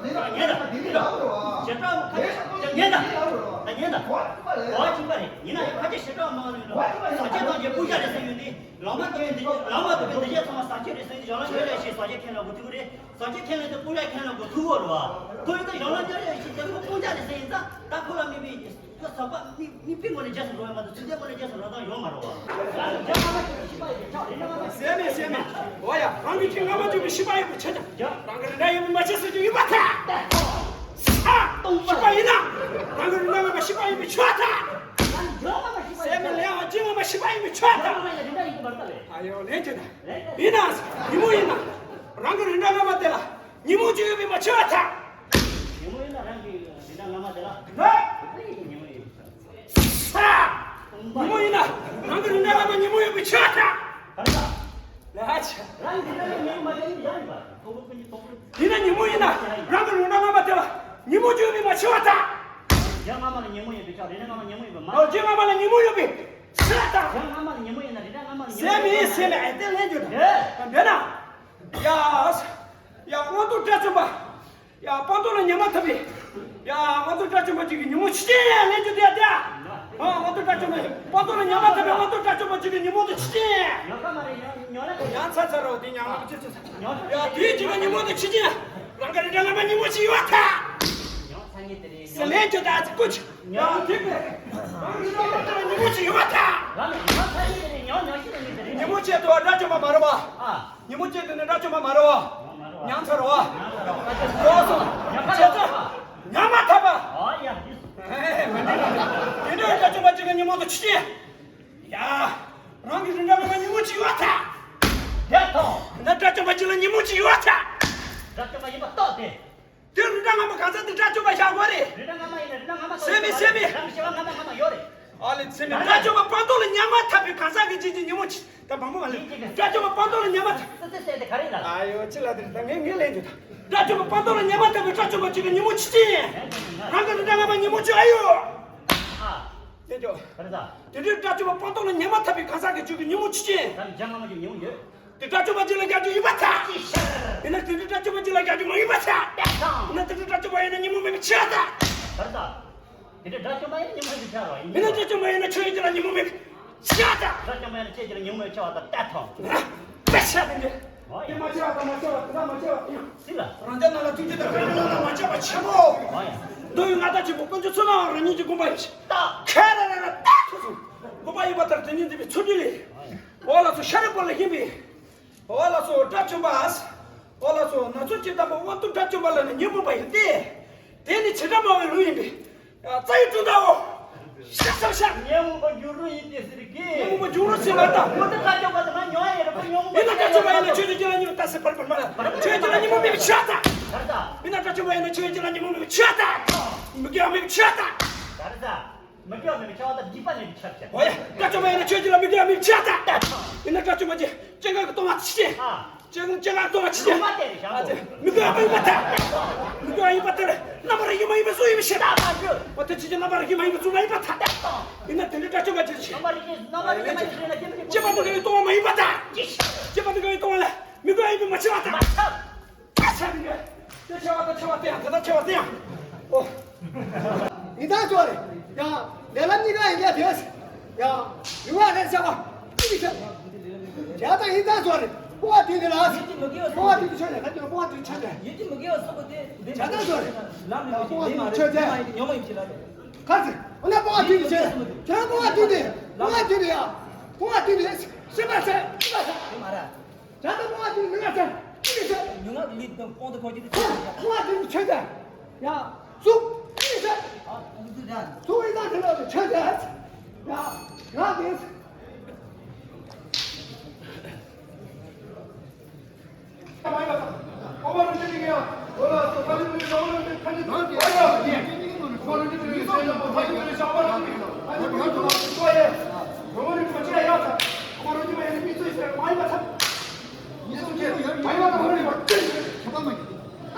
ཉན་དང་ཞེ་དྲག་མ་ཁ་ཅིག་ཉན་དང་ད་ཉན་དང་གོ་བ་གཅིག་པ་རེད། ཡིན་ན་ཡང་ཁ་ཅིག་ཞེ་དྲག་མ་ནི་ལ་ཟག་བཅས་དང་ཆ་སྤུན་ཀྱག་རེད་ཟེར་ཡོད་དེ་ལམ་མ་དེ་འདི་ལམ་མ་དེ་འདི་བྱས་ཚང་མ་ཟག་བཅས་རེད་ཟེར་ཡོད་དེ་ཞོགས་ལ་ཞོགས་ལ་ཞེས་ཟག་བཅས་ཁས་ལེན་གོ་ཐུབ་ཀྱི་རེད། ཟག་བཅས་ཁས་ལེན་དེ་སྤུན་ཀྱག་ཁས་ལེན་གོ་ཐུབ་ཀྱི་རེད་བ། ཐུབ་ཡོད་དེ་ཞོགས་ལ་ཞོགས་ལ་ཞེས་དེ་ཁོ་སྤུན་ཀྱག་རེད་ཟེར་ཡིན་ཙང་ད་ཁོ་ལ་དམིགས་པའི། ཁྱོད་ཟག་པ་མི་མི་སྤུན་ངོ་ནས་རྗེས་སུ་འགྲོ་བ་མ་གཏོགས་ཚུལ་ལྡན་ངོ་ནས་རྗེས་སུ་འགྲོ་སྟངས་ཡོད་མ་རེད་བ། ཟེར་མེད་ཟེར་མེད། འོ་ཡ་རང་གི་ཁྱི་རྔ་མ་བཅུག་པའི་ཤི་པ་ཡོད་པ་ཆ་ཆ། རང་གི་རི་འདྲ་ཡོད་པའི་མ་ཆ་ཟེར་རྒྱུ་ཡོད་པ་ཐལ། ཤི་པ་ཡིན་ན་རང་གི་རི་འདྲ་རྔ་མ་ཤི་པ་ཡིན་པའི་ཆོག་ཐལ། ཟེར་མེད་ལས་ཨ་ཅེ་རྔ་མ་ཤི་པ་ཡིན་པའི་ཆོག་ཐལ། ཨ་ཡོ་ལན་ཅི་ན་ཡིན་ན་ཉིན་མོ་ཡིན་ན་རང་གི་རི་འདྲ་རྔ་མ་དེ་ལ་ཉིན་མོ་ཅི་ཡོད་པའི་མ་ཆོག་ཐལ། ཉིན་མོ་ཡིན་ན་རང་གི་རི་འདྲ་རྔ་མ་དེ་ལ་ཉིན་མོ་ཡིན། ས། ཉིན་མོ་ཡིན་ན་རང་གི་རི་འདྲ་རྔ་མ་ཉིན་མོ་ཡོད་པའི་ཆོག་ཐལ། ལ་ཆ། རང་གི་རི་འདྲ་རྔ་མ་ཉིན་མོ་ཡོད་པའི་ཆོག་ཐལ། ཡིན་ན་ཉིན་མོ་ཡིན་ན་རང་གི་རི་འདྲ་རྔ་མ་དེ་ལ་ཉིན་མོ་ཡོད་པའི་མ་ཆོག་ཐལ། རྒྱ་རྔ་མ་ལ་ཉིན་མོ་ཡོད་པའི་ཆོག་རི་འདྲ་རྔ་མ་ཉིན་མོ་ཡོད་པའི་མ། རྒྱ་རྔ་མ་ལ་ཉིན་མོ་ཡོད་པའི་ཆོག་ཐལ། རྒྱ་རྔ་མ་ལ་ཉིན་མོ་ཡིན་ན་རི་འདྲ་རྔ་མ་ལ་ཉིན་མོ་ཡོད་པའི། ཟེར་མི་ཟེར་མི་ཨེ་དེ་ལྷན་རྒྱུ་དང་། འདོད་ན། ཡ། ཡ་དབང་ཐོབ་དགྲ་བཅོམ་པ། ཡ་སྤངས་རྟོགས་ལ་ཉམས་པ་ཐོབ་པའི། ཡ་དབང་ཐོབ་དགྲ་བཅོམ་པ་གཅིག་གི་ཉིན་མོ་ཆུ་ཆེན་ལེན་རྒྱུ་དེ་ཡ་དེ། ཨ་དབང་ཐོབ་དགྲ་བཅོམ་པ་སྤངས་རྟོགས་ལ་ཉམས་པ་ཐོབ་པའི་དབང་ཐོབ་དགྲ་བཅོམ་པ་གཅིག་གི་ཉིན་མོ་དེ་ཆུ་ཆེན། ཡང་ཚ་ཚ་རོ་དེ་ཉམས་པ་ཆུ་ཆེན། ཡ་དེའི་གཅིག་གི་ཉིན་མོ་དེ་ཆུ་ཆེན། རང་གི་རི་འདྲ་རྔ་མ་ཉིན་མོ་ཆུ་ཡོད་ཐལ། ཟེར་ལེན་རྒྱུ་དང་ཚིག་པོ་ཆུ། ཡ་དེ་གི་རང་གི་རི་འདྲ་རྔ་མ་ཉིན་མོ་ཆུ་ཡོད་ཐལ། ཉིན་མོ་ཆུ་དེ་དགྲ་བཅོམ་པ་མ་རེད་བ། ཉིན་མོ་གཅིག་དེ་ནི་དགྲ་བཅོམ་པ་མ་རེད་བ། ཉམས་ཚར་བ། ལོག་སོང་། ཉམས་ཚར་བ། ཉམས་མ་ཐག་པ། ཨ་ཡ། དེ་འདྲའི་དགྲ་བཅོམ་པ་གཅིག་གི་ཉིན་མོ་དེ་ཆུ་ཆེན། ཡ། རང་གི་རི་འདྲ་རྔ་མ་ཉིན་མོ་གཅིག་ཡོད་ཐལ། ཡ་ཐོ། ན་དགྲ་བཅོམ་པ་གཅིག་ལ་ཉིན་མོ་གཅིག་ཡོད་ཐལ། དགྲ་བཅོམ་པ་ཡིན་པ་རྟོགས་ཏེ། དེ་རི་འདྲ་རྔ་མ་གང་ཟག་དེ་དགྲ་བཅོམ་པ་བཞག་དགོས་རེད། རི་འདྲ་རྔ་མ་ཡིན་ན་རི་འདྲ་རྔ་མ་ཟེར་མི་ཟེར་མི། རང་གི་བྱ་བ་རྔ་མ་རྔ་མ་ཡོད་རེད། ཨ་ལེ་ཚེ་མི་དགྲ་བཅོམ་པ་སྤངས་རྟོགས་ལ་ཉམས་མ་ཐག་པའི་གང་ཟག་གི་ཅིག་ཅིག་ཉིན་མོ་ཅིག་ད་བང་མོ་མ་ལེ། དགྲ་བཅོམ་པ་སྤངས་རྟོགས་ལ་ཉམས་མ་ཐག་ཙི་ཙི་ཟེར་དེ་ག་རེ་ལ། ཨ་ཡོ་ཅི་ལ་དེ་ད་ངས་ངས་ལན་རྒྱུ་ད། དགྲ་བཅོམ་པ་སྤངས་རྟོགས་ལ་ཉམས་མ་ཐག་པའི་དགྲ་བཅོམ་པ་ཅིག་གི་ཉིན་མོ་ཅིག་ཅིག་རང་གི་རི་འདྲ་རྔ་མ་ཉིན་མོ་ཅིག་ཨ་ཡོ། ཨ། དེ་འགྲོ། ག་རེ་ད། དེ་འདྲའི་དགྲ་བཅོམ་པ་སྤངས་རྟོགས་ལ་ཉམས་མ་ཐག་པའི་གང་ཟག་གི་རྒྱུད་ཀྱི་ཉིན་མོ་ཅིག་ཅིག་ད་རྒྱ་རྔ་མ་ཅིག་ཉིན་མོ་ཡོད། དེ་དགྲ་བཅོམ་པ་ཅིག་ལ་རྒྱག་རྒྱུ་ཡིན་པ་ཐལ། ཅི་ཤར། ཡིན་ན་དེ་འདྲའི་དགྲ་བཅོམ་པ་ཅིག་ལ་རྒྱག་རྒྱུ་མ་ཡིན་པ་ཐལ། ཡིན་ན་དེ་འདྲའི་དགྲ་བཅོམ་པ་ཡིན་ན་ཉིན་མོ་མེད་པའི་ཕྱིར་ཐལ། ག་རེ་ད། དེ་འདྲའི་དགྲ་བཅོམ་པ་ཡིན་ན་ཉིན་མོ་མེད་པའི་ཕྱིར་རོ། ཡིན་ན་དགྲ་བཅོམ་པ་ཡིན་ན་ཁྱོད་ཡིན་གྱི་ལ་ཉིན་མོ་མེད་པའི་ཕྱིར་ཐལ། དགྲ་བཅོམ་པ་ཡིན་ན་ཁྱེད་ཀྱི་ལ་ཉིན་མོ་མེད་ཕྱིར་བ་ད་ལྟ་ཐོང་། དཔེ་ཆ་དེ་འདྲ། ཨོ་ཡ། དེ་མ་བྱས་པ་དང་མ་བྱས་པ་དེ་དག་མ་བྱས་པ་ཡིན། སྲིད་ལ། རང་རྒྱལ་རྣམས་ལ་ཐུགས་རྗེ་དང་བཀའ་དྲིན་རྣམས་ལ་མ་བྱས་པ་ཆེན་པོ། ཨོ་ཡ། མདོ་ཡི་མངའ་བདག་ཆེན་པོ་དཀོན་མཆོག་ཚུལ་བླ་མ་རང་ཉིད་ཀྱི་དགོངས་པ་ཡིན་ཞིང་། ད། ཁ་ར་ར་ར་ད་ཐུགས་སུ། དགོངས་པ་ཡིན་པ་ལྟར་དེ་ཉིད་འདུལ་བའི་ཚུལ་འདི་ལས། འོ་ལགས་སོ། ཤ་རི་པོ་ལ་ཡིན་པས། འོ་ལགས་སོ། དགྲ་བཅོམ་པ། འོ་ལགས་སོ། ན་ཚོད་ཀྱི་བདག་པོ་དབང་དུ་དགྲ་བཅོམ་པ་ལ་ནི་ཉོན་མོངས་པ་ཡིན་ཏེ། དེ་ནི་བྱེ་བྲག་སྨྲ་བའི་ལུགས་ཡིན་པས། རྩ་བའི་དྲུང་དུའོ། ཤ་ཤ་ཤ། ཉོན་མོངས་པ་འགྱུར་རོ་ཡིན་ཏེ་ཟེར་གི། ཉོན་མོངས་པ་འགྱུར་རོ་ཟེར་བ་དང་། འོ་ད་དགྲ་བཅོམ་པ་དང་ང་ཉོན་ཡིན་རེད་པ། ཉོན་མོངས་པ། ཡིན་ན་དགྲ་བཅོམ་པ་ཡིན་ན་ཆོས་ཀྱི་རྒྱལ་ལ་ཉོན་མོངས་པ་ཟེར་བར་བར་མ་ལ། ཆོས་ཀྱི་རྒྱལ་ལ་ཉོན་མོངས་མེད་པའི་ཕྱིར་དང་། ཡིན་ན་དགྲ་བཅོམ་པ་ཡིན་ན་ཆོས་ཀྱི་རྒྱལ་ལ་ཉོན་མོངས་མེད་པའི་ཕྱིར་དང་། མི་དགེ་བ་མེད་པའི་ཕྱིར་དང་། མི་དགེ་བ་མེད་པའི་ཆ་བ་དང་སྡིག་པ་མེད་པའི་ཆ་བྱ། འོ་ཡ། དགྲ་བཅོམ་པ་ཡིན་ན་ཆོས་ཀྱི་ལ་མི་དགེ་བ་མེད་པའི་ཆ་དང་། ཡིན་ན་དགྲ་བཅོམ་པ་ཅན་སྐྱེ་འགག་གི་སྟོང་པ་ཆ་བྱ། སྐྱེ་འགག་སྐྱེ་འགག་སྟོང་པ་ཆ་བྱ། ཨ་ཙི། མི་དགེ་བ་མེད་པ་དང་། མི་དགེ་བ་ཡིན་པ་ལྟར། རྣམ་པར་སྨིན་མ་ཡིན་པའི་གཟུགས་ཡིན་པའི་ཕྱིར། འོ་དེ་ཆོས་ཅན་རྣམ་པར་སྨིན་མ་ཡིན་པའི་གཟུགས་མ་ཡིན་པར་ཐལ། ཡིན་ན་དེ་འདྲའི་དགྲ་བཅོམ་པ་ཅན་ཞིག་རྣམ་པར་སྨིན་མ་ཡིན་པའི་གཟུགས་ལ་སྐྱེ་འགག་གི། སྐྱེས་པ་དང་འགག་པའི་སྟོང་པ་མ་ཡིན་པ་དང་། སྐྱེས་པ་དང་འགག་པའི་སྟོང་པ་ལ་མི་དགེ་བ་ཡིན་པའི་མ་ཕྱེ་བ་དང་། མ་ཕྱེ། ཨ་ཆ་རེ། དེ་ཆེ་བ་དང་ཆེ་བ་དེ་ཡང་དེ་དང་ཆེ་བ་དེ་ཡང་། ཨོ། ཡིན་ད་ཅོ་རེ། ཡ། ལས་ལམ་གཉིས་ཀ་ཡིན་ཡ་དེས། ཡ། ཡུལ་བ་ལས་བྱ་བ། ཅི་གི་ཆེ། བྱ་དང་ཡིན་ད་ཅོ་རེ། སྤོང་བ་དུས་འདི་ལ། སྤོང་བ་དུས་འདི་ཆོས་ཅན། ད་ཅོ་སྤོང་བ་དུས་ཆོས་ཅན། ཡུལ་གྱི་མི་དགེ་བ་སོགས་པ་དེ་འདི་བྱ་དང་ཅོ་རེ། ལམ་ནི་སྤོང་བ་དུས་ཆོས་ཅན། ཉོན་མོངས་ཡིན་གྱི་ལ། ཁ་ཚིག་འོ་ན་སྤོང་བ་དུས་འདི་ཆོས་ཅན། སྤོང་བ་དུས་འདི། སྤོང་བ་དུས་འདི་ཡ། སྤོང་བ་དུས་འདི། ཤེས་པ་ཟེར། ཤེས་པ་ཟེར། དེ་མ་རེད། བྱ་དང་སྤོང་བ་དེ་མི་ལ་ཟེར། ཅི་ཟེར། ཉོན་མོངས་ལུས་དང་སྤོང་དང་འཁོར་གྱི་དེ་ཆོས་ཟེར། སྤོང་བ་དེ་ཆོས་ཟེར། ཡ། གཟུགས་ཅི་ཟེར། ཨ། གཟུགས་ཟེར། གཟུགས་ཡིན་ན་དེ་ལ་ཆོས་ཟེར། ཡ། ཡ་དེ།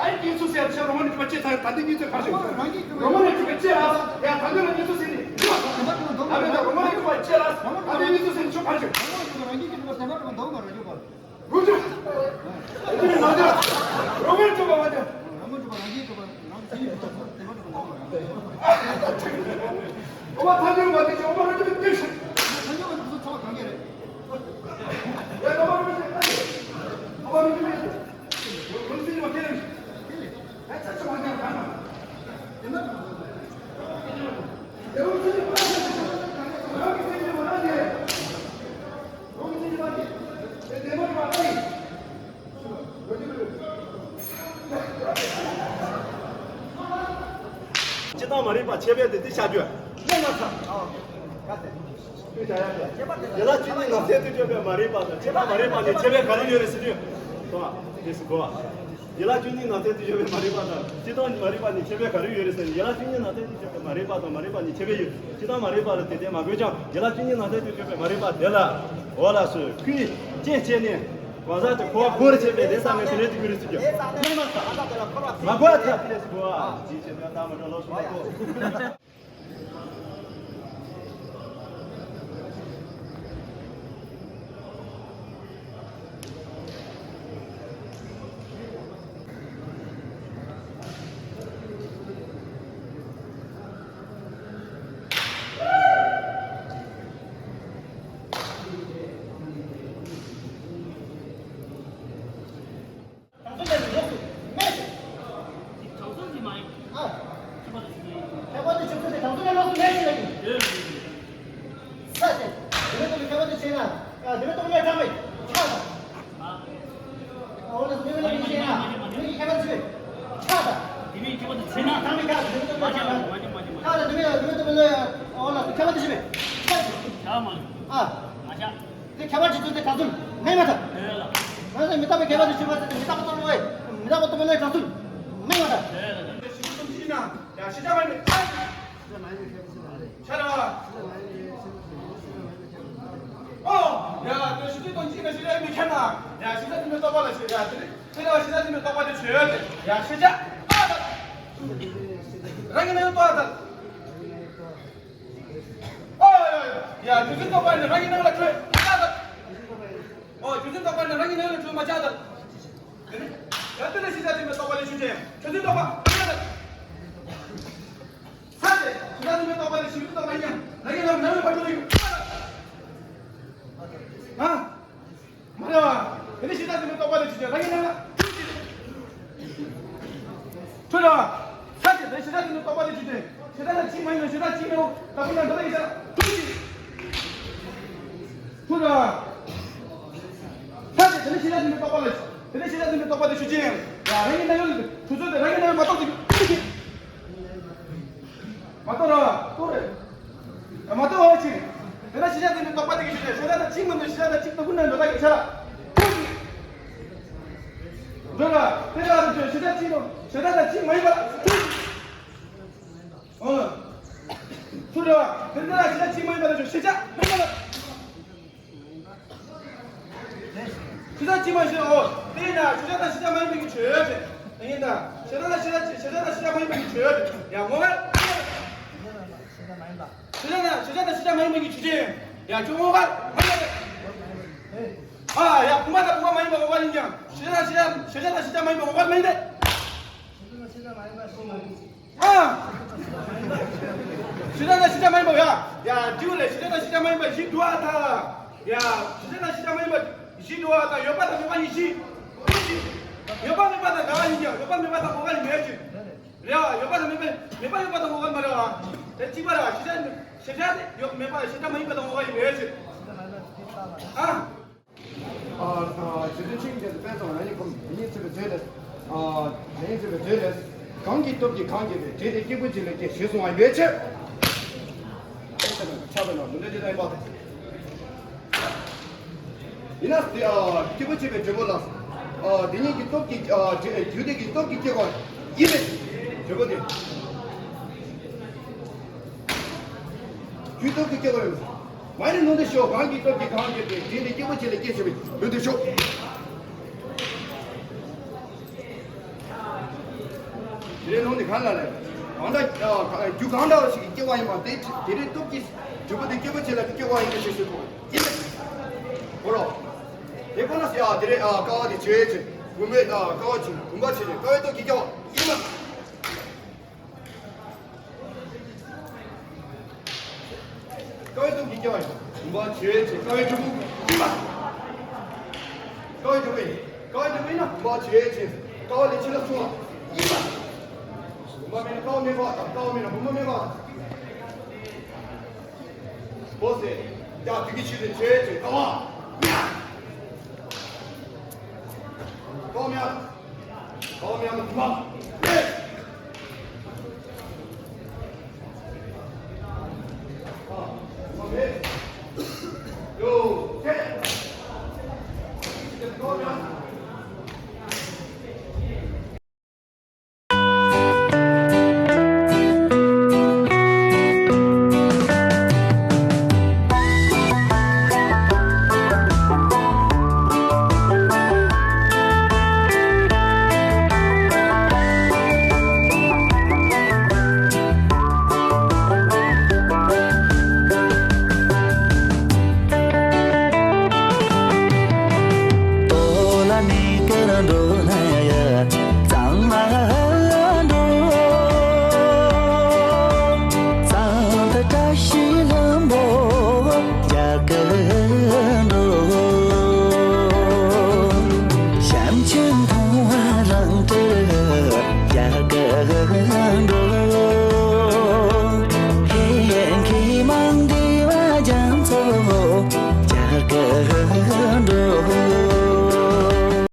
ད་གཉིས་ཚུགས་ཟེར་ཆེ་རོ་མ་ནི་ཁ་ཅེ་ཚ་ད་འདི་གཉིས་ཚུགས་ཕར་ཞོག་རོ་མ་ནི་ཁ་ཅེ་ལ་ཡ་ད་འདི་ལ་གཉིས་ཚུགས་ཟེར་ནི་ཡ་ད་འདི་རོ་མ་ནི་ཁ་ཅེ་ལ་ད་འདི་གཉིས་ཚུགས་ཟེར་ཆུ་ཕར་ཞོག་རོ་མ་ནི་ཁ་ཅེ་ལ་རོ་མ་ནི་ཁ་ཅེ་ལ་རོ་མ་ནི་ཁ་ཅེ་ལ། སྤྱིར་བཏང་མ་རིག་པ་ཁྱད་པར་དེ་དེ་བྱ་རྒྱུ་གནས་མ་ཚར། ཡན་ལག་བཅུ་གཉིས་ནང་གསེས་དུ་གྱུར་པའི་མ་རིག་པ་དང་སྤྱིར་བཏང་མ་རིག་པ་ནི་ཁྱད་པར་ག་རེ་ཡོད་རེད་ཟེར་དུས། དང་། དེ་སུ་གོ་བ། ཡན་ལག་བཅུ་གཉིས་ནང་གསེས་དུ་གྱུར་པའི་མ་རིག་པ་དང་སྤྱིར་བཏང་མ་རིག་པ་ནི་ཁྱད་པར་ག་རེ་ཡོད་རེད་ཟེར་ན། ཡན་ལག་བཅུ་གཉིས་ནང་གསེས་དུ་གྱུར་པའི་མ་རིག་པ་དང་མ་རིག་པ་ནི་ཁྱད་པར་ཡོད། སྤྱིར་བཏང་མ་རིག་པ་ལ་དེ་ལྟར་མ་དགོས་ཀྱང་ཡན་ལག་བཅུ་གཉིས་ནང་གསེས་དུ་གྱུར་པའི་མ་རིག་པ་དེ་ལ། འོ་ལགས་སོ། ཁོས་རྐྱེན་བྱས་ནས་གང་ཟག་དེ་འཁོར་བ་འཁོར་བྱེད་པའི་ལས་བསགས་ནས་དེ་ལས་དེ་ཀུན་རེ་ཚུལ་གྱི་མ་གོ་ཐབས་དེ་ལས་སུ་གོ་བ་ཅིའི་ཕྱིར་ན་ད་མ་གྲོལ་ལོ་སུ་མ་གོ། དྲང་སྲོང་ལས་ལོགས་སུ་མེད། དྲང་སྲོང་ཟེར་མ་ཡིན། ཨ། ཁྱད་པར་དུ་ཆུད་ཟོས་དེ་དྲང་སྲོང་ལས་ལོགས་སུ་མེད་ཟེར་ལ་ཡིན། ཡོད་མ་ཡིན། ས་ཆེན། དེ་ནས་ཁྱད་པར་དུ་ཕྱེ་ན། ཨ། དེ་ནས་སྟོང་ཉིད་དྲངས་པའི་ཆ་དང་། ཨ། འོ་ན་དེ་ནས་མི་ཤེས་ན་མི་ཁྱད་པར་དུ་ཕྱེ་བའི་ཆ་དང་། དེ་མིན་ཁྱད་པར་དུ་ཕྱེ་ན། དྲངས་པའི་ཆ་དང་། དེ་ནས་སྟོང་ཉིད་དྲངས་པའི་ཆ་དང་། དེ་ནས་དེ་ནས་སྟོང་ཉིད་འོ་ན་ཁྱད་པར་དུ་ཕྱེ་བའི་ཆ་དང་། ཆ་མ། ཨ། མ་ཆ། དེ་ཁྱད་པར་ཆུད་ཟོས་དེ་དྲང་སྲོང་མེད་མ་ཐག་ང་ཚོས་མི་རྟག་པའི་ཁྱད་པར་དུ་ཆུད་པ་ཟེར་ཏེ་མི་རྟག་པ་སྟོང་པའི་མི་རྟག་པ་སྟོང་པའི་བློའི་དྲང་སྲོང་མེད་མ་ཐག་ཨོ། ཡ། དེ་ཤེས་བྱ་སྟོང་གཅིག་ན་ཤེས་བྱ་མི་ཁྱབ་ན། ཡ། ཤེས་བྱ་དེ་མི་རྟག་པ་ལ་ཤེས་ཡ། དེ་ནི་དེ་ལ་ཤེས་བྱ་དེ་མི་རྟག་པ་དེ་ཆོས་ཡོད་དེ། ཡ། ཤེས་བྱ་ཨ་ད། རང་གི་ནང་ལ་ལྟོས་ཨ་ད། ཨོ་ཡ་ཡ། ཡ། རྒྱུ་མཚན་རྟོག་པ་ནི་རང་གི་ནང་ལ་གྲོལ་ཡ་ད། ཨོ། རྒྱུ་མཚན་རྟོག་པ་ནི་རང་གི་ནང་ལ་གྲོལ་མ་བྱ་ད། དེ་ནི། ཡ། དེ་ལ་ཤེས་བྱ་དེ་མི་རྟག་པ་ལས་ཆོས་ཅན། རྒྱུ་མཚན་རྟོག་པ་ཡ་ད། ས་དེ་ཤེས་བྱ་དེ་མི་རྟག་པ་ལས་ཆོས་ཅན་རྟོག་པ་ཡིན་ཡང་རང་གི་ནང་ལ་ནང་ལ་བར་དུ་ལ་ཡོད་ཡ་ད། ཧ། མ་རེད་བ། དེ་ནི་ཤེས་བྱ་དེ་མི་རྟག་པ་ལས་ཆོས་ཅན། རང་གི་ནང་ལ་གྲོལ་ཅི། གྲོལ་ར། ས་དེ་ནི་ཤེས་བྱ་དེ་མི་རྟག་པ་ལས་ཆོས་ཅན། ཤེས་བྱ་ལ་གཅིག་མ་ཡིན་ན་ཤེས་བྱ་གཅིག་མེད་འོ། ད་ཁོ་ན་འདི་ལ་ཡིན་ཤ་གྲོལ་ཅི། གྲོལ་ར། ཤེས་བྱ་འཛིན་པའི་རྟོག་པ་ལ། དེ་ནས་ཤེས་བྱ་འཛིན་པའི་རྟོག་པ་དེ་ཆོས་ཅན། ཡ་རང་གི་གནས་ལུགས་དུས་ཚོད་དེ་རང་གི་གནས་ལུགས་མ་རྟོགས་ཟེར་གྱི། མ་རྟོགས་ར་བ་རྟོགས་རེད། ཡ་མ་རྟོགས་པ་ཅིག་དེ་ནས་ཤེས་བྱ་འཛིན་པའི་རྟོག་པ་དེ་གི་ཆོས་ཅན། ཤེས་བྱ་དང་གཅིག་མིན་པའི་ཤེས་བྱ་དང་གཅིག་ཏུ་ཀུན་ནས་འགྲོ་ལྟ་གི་ཆ་ལ། འགྲོ་ར་དེ་ལ་རེ་ཆོས་ཤེས་བྱ་གཅིག་དང་ཤེས་བྱ་དང་གཅིག་མ་ཡིན་པ་ལ། ཨོ། ཚུར་རེད་བ། དེ་འདི་ལ་ཤེས་བྱ་གཅིག་མ་ཡིན་པ་ལ་ཆོས་ཤེས་བྱ་མ་ཡིན་པ་ལ། ཤེས་བྱ་གཅིག་མ་ཤེས། ཨོ། དེས་ན་ཤེས་བྱ་དང་ཤེས་བྱ་མ་ཡིན་པའི་གི་ཆོས་ཅན། དེ་ཡིན་ད། ཤེས་བྱ་དང་ཤེས་བྱ་ཤེས་བྱ་དང་ཤེས་བྱ་མ་ཡིན་པའི་གི་ཆོས་ཅན། ཡ་ངོ་མ། ཤེས་བྱ་དང་ཤེས་བྱ་དང་ཤེས་བྱ་མ་ཡིན་པའི་གི་ཆོས་ཅན། ཡ་ཁྱོད་ངོ་མ་མ་ཡིན་ད། ཨ་ཡ་བུམ་པ་དང་བུམ་པ་མ་ཡིན་པ་ངོ་མ་ཡིན་ཀྱང་། ཤེས་བྱ་དང་ཤེས་བྱ་ཤེས་བྱ་དང་ཤེས་བྱ་མ་ཡིན་པ་ངོ་མ་མ་ཡིན་ད། ཤེས་བྱ་དང་ཤེས་བྱ་མ་ཡིན་པ་ཡ། ཡ། འདི་ལས་ཤེས་བྱ་དང་ཤེས་བྱ་མ་ཡིན་པ་བཞི་འདུག་ཨ་ད། ཡ། ཤེས་བྱ་དང་ཤེས་བྱ་མ་ཡིན་པ་བཞི་འདུག་ཨ་ད། ཡོད་པ་དང་མེད་པ་ཡིན་བཞི། ཡོད་པ་མེད་པ་དང་འགལ་བ་ཡིན་ཀྱང་ཡོད་པ་མེད་པ་དང་འགལ་བ་ཡིན་མེད་ཅིང་། རེད་བ། ཡོད་པ་དང་མེད་པ་མེད་པ་ཡོད་པ་དང་འགལ་བ་མ་རེད་བ། དེ་གཅིག་པ་རེད་བ། ཤེས་བྱ་ཤེས་བྱ་དེ་ཡོད་མེད་པ་ཤེས་བྱ་མ་ཡིན་པ་དང་འགལ་བ་ཡིན་མེད་ཅིང་། ཨ། ཨ། ཨ། རྗེ་བཙུན་ཆོས་ཀྱི་རྒྱལ་པོ་དཔལ་བཟང་རང་ཉིད་ཁོ་མོ་དེ་ཉིད་ཚུད་པའི་དུས་ལས། ཨ། དེ་ཉིད་ཚུད་པའི་དུས་ལས། གང་གི་སྟོབས་ཀྱིས་གང་བསྐྱེད་པའི། དེ་དེ་སྐྱེས་བུ་གཅིག་ལས་སྐྱེས། ཞེས་གསུངས་པ་ཡིན་པའི་ཕྱིར། ཆགས་པའི་ནང་དུ་འདྲ་ཅི་ལྟ་ཡིན་པ། ཡིན་ན་དེ། ཨ། སྐྱེས་བུ་གཅིག་པའི་བརྗོད་པ་ལ། ཨ། དེ་ཉིད་ཀྱི་སྟོབས་ཀྱིས། ཨ། རྒྱུ་དེ་ཀྱི་སྟོབས་ཀྱིས་སྐྱེ་བ་ཡིན་པས། བརྗོད་པ་དེ། རྒྱུའི་སྟོབས་ཀྱིས་སྐྱེ་བ་ཡིན། མ་ཡིན་ལུང་དུ་ཞོག་གང་གི་སྟོབས་ཀྱིས་གང་བསྐྱེད་པའི། དེ་ནི་སྐྱེས་བུ་གཅིག་ལས་སྐྱེས་ཞེས་པའི་ལུང་དུ་ཞོག་དེ་རེད་ལུང་དེ་གང་ལ་ལས། གང་འདྲ། ཨ། རྒྱུ་གང་འདྲ་བ་ཞིག་གིས་སྐྱེ་བ་ཡིན་པ་དེ་དེ་རེད། སྟོབས་ཀྱིས་བརྗོད་པ་དེ་སྐྱེས་བུ་གཅིག་ལ་སྐྱེ་བ་ཡིན་པའི་ཕྱིར་ཞེས་གསུངས་པ་ཡིན། གོ་རོ། དེ་ཁོ་ན་ཡ་དེ་རེད། ཨ། ཀ་བ་དེ་ཆོས་ཅན། བུམ་པའི། ཨ། ཀ་བ་ཆོས་ཅན། བུམ་པ་ཆོས་ཅན། ཀ་བའི་སྟོབས་ཀྱིས་སྐྱེ་བ་ཡིན་པ། ཀ་བའི་སྟོབས་ཀྱིས་སྐྱེ་བ་ཡིན། བུམ་པ་ཆོས་ཅན། ཀ་བའི་འབྲས་བུ་ཡིན་པ། ཀ་བའི་འབྲས་བུ་ཡིན། ཀ་བའི་འབྲས་བུ་ཡིན་ན་བུམ་པ་ཆོས་ཅན། ཀ་བ་ལས་ཕྱི་ལ་སོང་བ་ཡིན་པ། བུམ་པ་མེད་ན་ཀ་བ་མེད་པ་དང་། ཀ་བ་མེད་ན་བུམ་པ་མེད་པ། འོ་ཟེར། ཡ། དེ་གི་ཕྱིར་དེ་ཆོས་ཅན། ཀ་བ་མེད། ཀ་བ་མེད། ཀ་བ་མེད་ན་བུམ་པ་མེད།